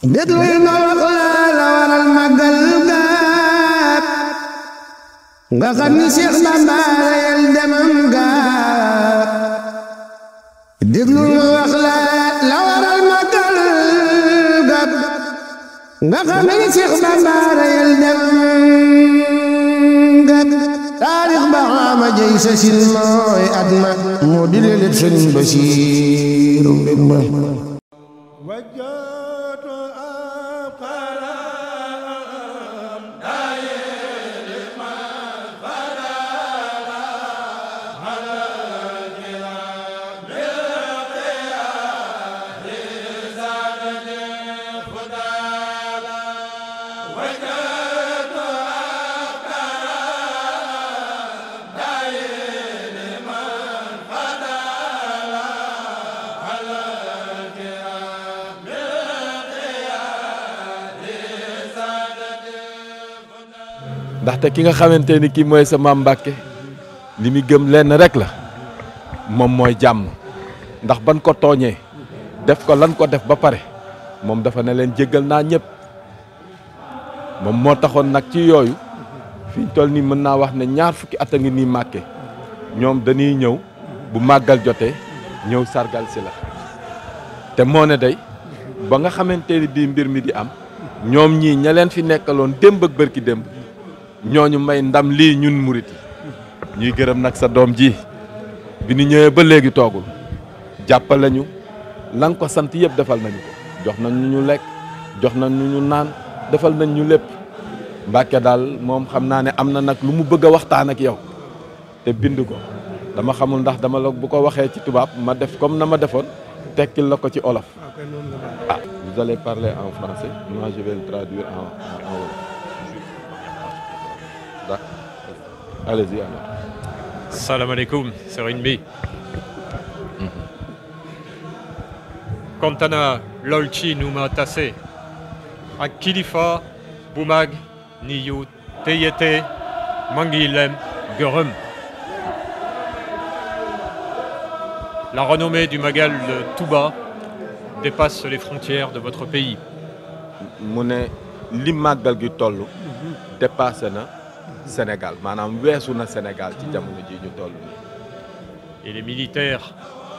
déglul ma wax la waral màggal gaab nga xam ni Seex Bamba yel demam gaab déglul ma wax la waral màggal gaab nga xam ni Seex Bamba yel demam gaab taarix ba ama jëy sa sin mooy at ma moo di lelet Sëriñ Basiiru mbég ma ndaxte ki nga xamante ni kii mooy sa maam Mbàkke li muy gëm lenn rek la moom mooy jàmm ndax ban ko tooñee def ko lan ko def ba pare moom dafa ne leen jéggal naa ñëpp moom moo taxoon nag ci yooyu fi ñu toll nii mën naa wax ne ñaar fukki at a ngi nii Mbàkke ñoom dañuy ñëw bu màggal jotee ñëw sargal si la te moo ne day ba nga xamante ni bii mbir mi di am ñoom ñii ña leen fi nekkaloon démb ak bërki démb ñooñu may ndam lii ñun murit yi ñuy gërëm nag sa doom ji bi ñu ñëwee ba léegi toogul jàppale ñu la nga ko sant yëpp defal nañu ko jox nañ ñu lekk jox nañ ñu naan defal nañ ñu lépp Mbàkke daal moom xam naa ne am na nag lu mu bëgg a waxtaan ak yow te bind ko dama xamul ndax dama la bu ko waxee ci tubaab ma def comme na ma defoon tekkil la ko ci olof. Ah, vous allez parler en français, moi je vais le traduire en wolof. Allez-y alors. Salam alaikum, Serigne Bi. Kontana lolchi numa tase. Ak kilifa bumag niyu teyete mangilem gurum. La renommée du Magal de Touba dépasse les frontières de votre pays. mu ne li màggal gi toll dépassé na Sénégal maanaam weesu na Sénégal ci jamono ji ñu toll nii. Et les militaires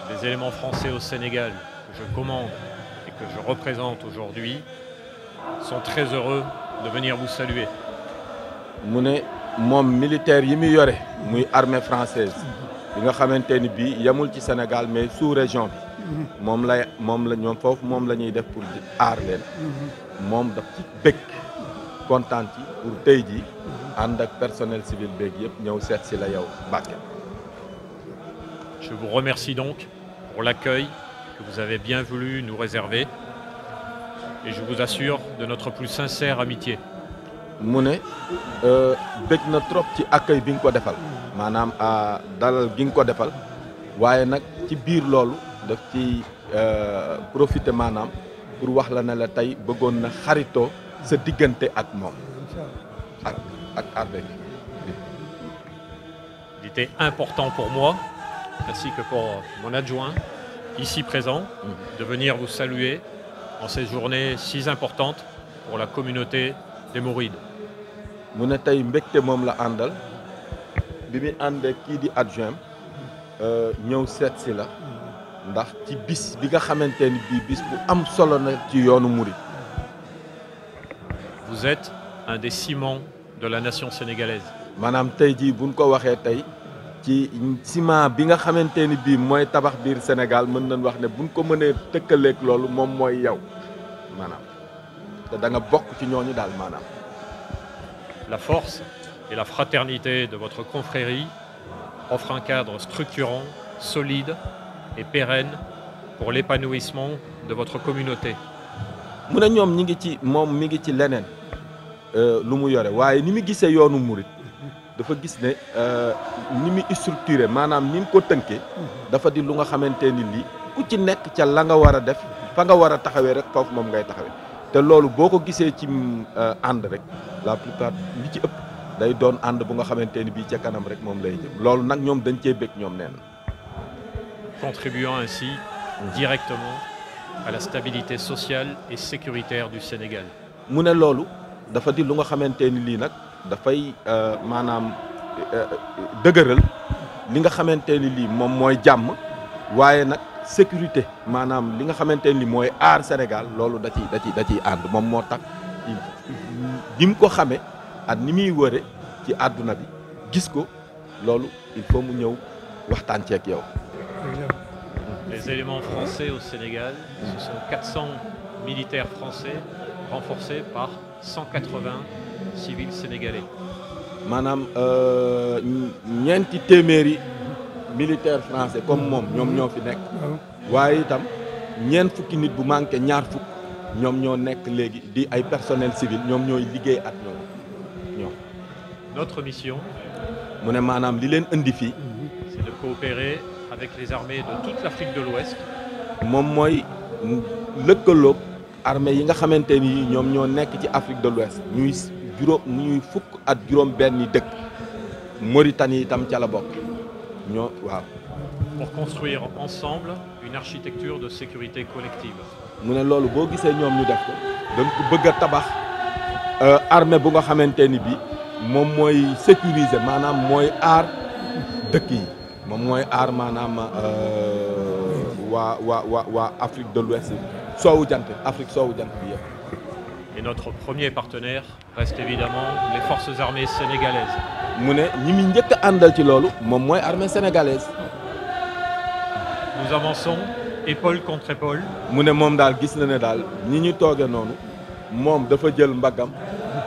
des éléments français au Sénégal que je commande et que je représente aujourd'hui sont très heureux de venir vous saluer. mu ne moom militaire yi muy yore muy armée française bi nga xamante ni bii yemul ci Sénégal mais sous région bi moom la ñoom foofu moom la ñuy def pour aar leen moom daf ci bëgg kontaan ci pour tey ji ànd ak personnel civil beeg yëpp ñëw seet si la yow Mbàkke. Je vous remercie donc pour l'accueil que vous avez bien voulu nous réserver et je vous assure de notre plus sincère amitié. mu ne bëgg na trop ci accueil bi nga ko defal maanaam dalal gi nga ko defal waaye nag ci biir loolu daf ci profiter maanaam pour wax la ne la tey bëggoon na xaritoo sa diggante ak moom ak armée bi. Il était important pour moi ainsi que pour mon adjoint ici présent de venir vous saluer en ces journées si importantes pour la communauté des Mourides. mu ne tey mbégte moom la àndal bi muy àndee kii di adjoint ñëw seet si la ndax ci bis bi nga xamante ni bii bis bu am solo na ci yoonu Mouride. Vous êtes un des ciments de la nation sénégalaise. maanaam tey jii buñ ko waxee tey ci ciment bi nga xamante ni bii mooy tabax biir Sénégal mën nañ wax ne buñ ko mënee tëkkaleeg loolu moom mooy yow maanaam te da nga bokk ci ñooñu daal maanaam. La force et la fraternité de votre confrérie offrent un cadre structurant, solide et pérenne pour l'épanouissement de votre communauté. mu ne ñoom ñi ngi ci moom mi ngi ci leneen lu mu yore waaye ni mu gisee yoonu Mouride dafa gis ne ni mu structuré maanaam ni mu ko tënkee dafa di lu nga xamante ni lii ku ci nekk ca la nga war a def fa nga war a taxawee rek foofu moom ngay taxawee te loolu boo ko gisee ci ànd rek la plupart li ci ëpp day doon ànd bu nga xamante ni bii ca kanam rek moom lay jëm loolu nag ñoom dañ cee bëgg ñoom neen contribuant ainsi directement à la stabilité sociale et sécuritaire du Sénégal. mu ne loolu dafa di lu nga xamante ni lii nag dafay maanaam dëgëral li nga xamante ni lii moom mooy jàmm waaye nag sécurité maanaam li nga xamante ni mooy aar Sénégal loolu da ciy ànd moom moo tax ni mu ko xamee ak ni muy wëre ci àdduna bi gis ko loolu il faut mu ñëw waxtaan ceeg yow. Les éléments français au Sénégal, ce sont 400 militaires français renforcés par 180 civils sénégalais. maanaam ñeenti téeméeri militaire français comme moom ñoom ñoo fi nekk waaye itam ñeent fukki nit bu manqué ñaar fukk ñoom ñoo nekk léegi di ay personnel civil ñoom ñooy liggéey ak ñoom. Notre mission, mu ne maanaam li leen indi fii c'est de coopérer avec les armées de toute l'Afrique de l'Ouest. moom mooy lëkkaloog armée yi nga xamante ni ñoom ñoo nekk ci Afrique de l'Ouest ñuy fukk ak juróom benni dëkk Mauritanie itam ca la bokk ñoo waaw. Pour construire ensemble une architecture de sécurité collective. mu ne loolu boo gisee ñoom ñu def ko dañ ko bëgg a tabax armée bu nga xamante ni bi moom mooy sécuriser maanaam mooy aar dëkk yi moom mooy aar maanaam waa Afrique de l'Ouest soowu jant Afrique soowu jant bi yëpp. Et notre premier partenaire reste évidemment les forces armées sénégalaises. mu ne ñi muy njëkk a àndal ci loolu moom mooy armée sénégalaise. Nous avançons épaule contre épaule. mu ne moom daal gis na ne daal ñi ñu tooge noonu moom dafa jël mbaggam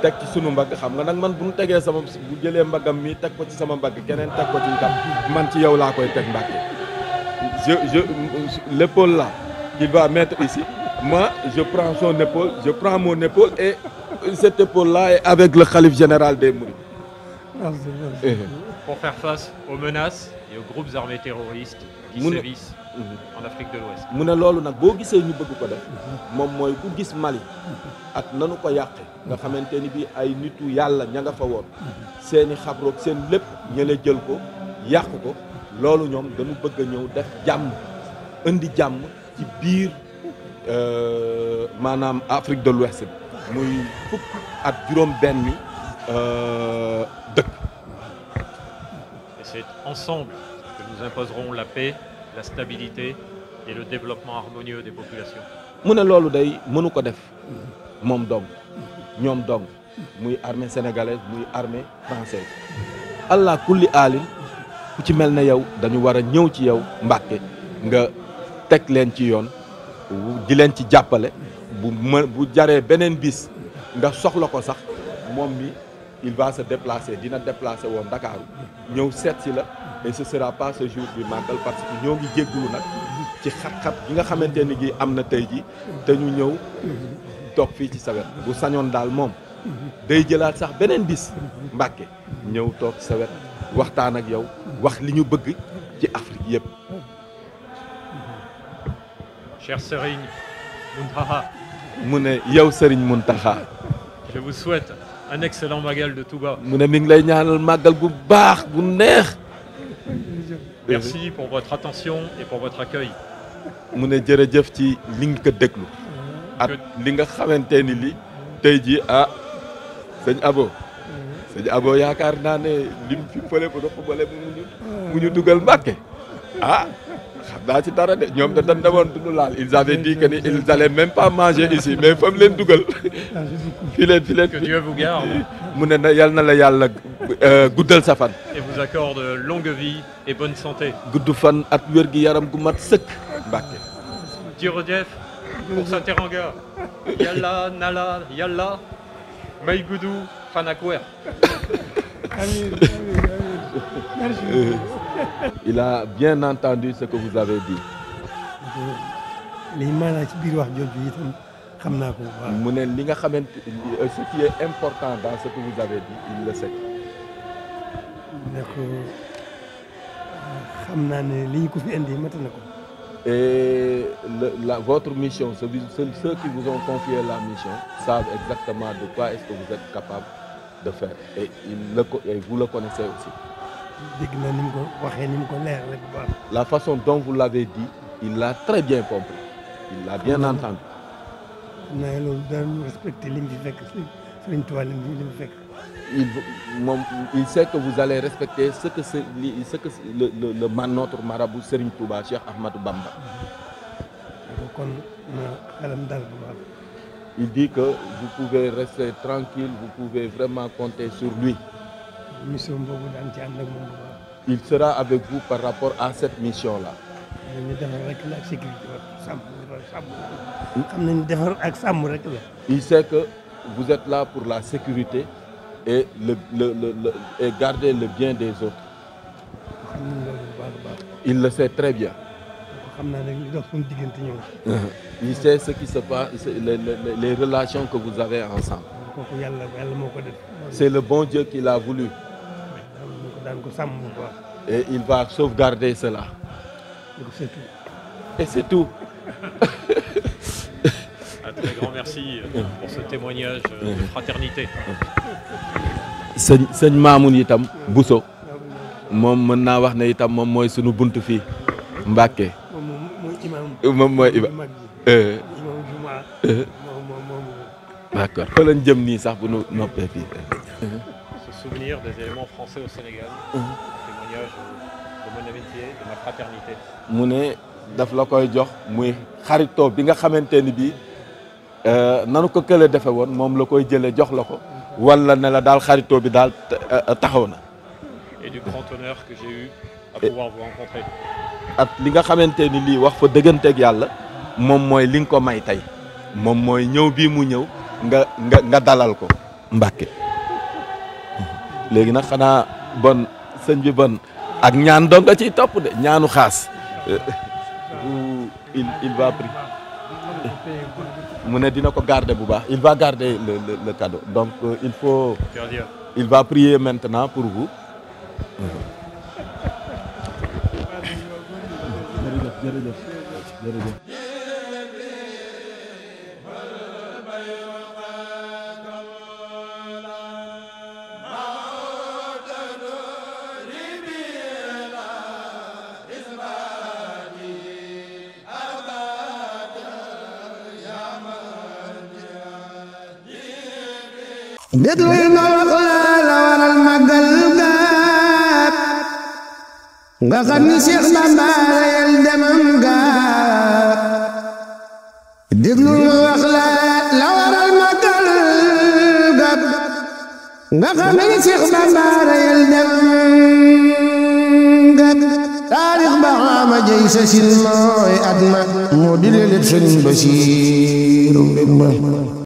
teg ci sunu mbagg xam nga nag man bu ñu tegee sama bu jëlee mbaggam mi teg ko ci sama mbagg keneen teg ko ci itam man ci yow laa koy teg Mbàkke l'épaule là qu'il va mettre ici moi je prends son épaule je prends mon épaule et cette épaule là est avec le khalife général des Mourides. Pour faire face aux menaces et aux groupes armés terroristes qui sévissent en Afrique de l'Ouest. mu ne loolu nag boo gisee ñu bëgg ko def moom mooy ku gis Mali ak nanu ko yàqe nga xamante ni bi ay nitu yàlla ña nga fa woon seeni xabroog seen lépp ñële jël ko yàq ko loolu ñoom dañu bëgg a ñëw def jàmm indi jàmm ci biir maanaam Afrique de l'Ouest bi muy fukk ak juróom benni dëkk. Et c'est ensemble que nous imposerons la paix, la stabilité et le développement harmonieux des populations. mu ne loolu day mënu ko def moom dong ñoom dong muy armée sénégalaise muy armée française allah kulli aalin ku ci mel ne yow dañu war a ñëw ci yow Mbàkke nga teg leen ci yoon di leen ci jàppale bu jaree beneen bis nga soxla ko sax moom mi il va se déplacer dina déplacer woon Dakar ñëw seet si la et ce sera pas ce jour du màggal parce que ñoo ngi jéggulu nag ci xat-xat gi nga xamante ni gi am na tey ji te ñu ñëw toog fii ci sa wet bu sañoon daal moom day jëlaat sax beneen bis Mbàkke ñëw toog sa wet waxtaan ak yow wax li ñu bëgg ci Afrique yëpp. Cher Serigne Mountakha. mu ne yow Serigne Mountakha. Je vous souhaite un excellent magal de Touba. mu ne mi ngi lay ñaanal màggal bu baax bu neex. Merci pour votre attention et pour votre accueil. mu ne jërëjëf ci li nga ko déglu. ak li nga xamante ni li tey jii sëñ Abo yaakaar naa ne lim fi fële bu dox bële mu ñu dugal Mbàkke xam naa ci dara de ñoom dañ demoon duñu laal ils avaient dit que ni ils allaient même pas manger ici mais fa mu leen dugal fi leen que Dieu vous garde mu ne yal na la yàlla guddal sa fan et vous accorde longue vie et bonne santé. gudd fan ak wér gi yaram gu mat sëkk Mbàkke. jërëjëf pour sa teranga yàlla nala yàlla may gudd fan ak wér. Il a bien entendu ce que vous avez dit. li maanaam ci biir wax jooju itam xam naa ko bu baax. mu ne li nga xamante ce qui est important dans ce que vous avez dit il le sait. ne ko xam naa ne li ñu ko fi indi mat na ko. Et votre mission, ceux qui vous ont confié la mission savent exactement de quoi est-ce que vous êtes capable de faire et vous le connaissez aussi. dégg na ni mu ko waxee ni mu ko leer rek bu baax. La façon dont vous l'avez dit, il l'a très bien compris. Il l'a bien entendu. xam naa loolu daan respecté li mu fi fekk Sëriñ Tuubaa li mu fi fekk. Il sait que vous allez respecter ce que notre marabout Serigne Touba, Cheikh Ahmadou Bamba. kon na xelam dal bu baax. Il dit que vous pouvez rester tranquille, vous pouvez vraiment compter sur lui. mission boobu daan ci ànd ak moom bu baax. Il sera avec vous par rapport à cette mission-là. ñu defar rek la ak sécurité sàmm xam nañu defar ak sàmm rek la. Il sait que vous êtes là pour la sécurité et et garder le bien des autres. xam nañu loolu bu baax a baax. Il le sait très bien. xam naa nag li dox suñu diggante ñoom. Il sait ce qui se passe, les relations que vous avez ensemble. kooku yàlla moo ko def. C'est le bon Dieu qui l'a voulu. daan ko sàmm bu baax. Et il va sauvegarder cela. C'est tout. Et c'est tout. Un très grand merci pour ce témoignage de fraternité. sëñ Mamoun itam Bousso moom mën naa wax ne itam moom mooy sunu buntu fii Mbàkke. moom mooy imam. D'accord. fa lañ jëm nii sax bu nu noppee fii. Se souvenir des éléments français au Sénégal. Témoignage de mon amitié, de ma fraternité. mu ne daf la koy jox muy xaritoo bi nga xamante ni bii nanu ko kële defe woon moom la koy jëlee jox la ko wala ne la daal xaritoo bi daal taxaw na. Et du grand honneur que j'ai eu à pouvoir vous rencontrer. at li nga xamante ni lii wax fa dëgganteeg yàlla moom mooy li nga ko may tey moom mooy ñëw bii mu ñëw nga dalal ko Mbàkke. léegi nag xanaa bon sëñ bi bon ak ñaan dong nga ciy topp de ñaanu xaas. il va prier. mu ne dina ko garder bu baax il va garder le cadeau donc il va prier maintenant pour vous. jërëjëf. déglul ma wax la waral màggal ga nga xam ni Seex Bamba yel demam ga déglul ma wax la waral màggal ga nga xam ni Seex Bamba yel demam ga taarix ba ama jëy sa sin mooy at ma moo di lelet Sëriñ Basiiru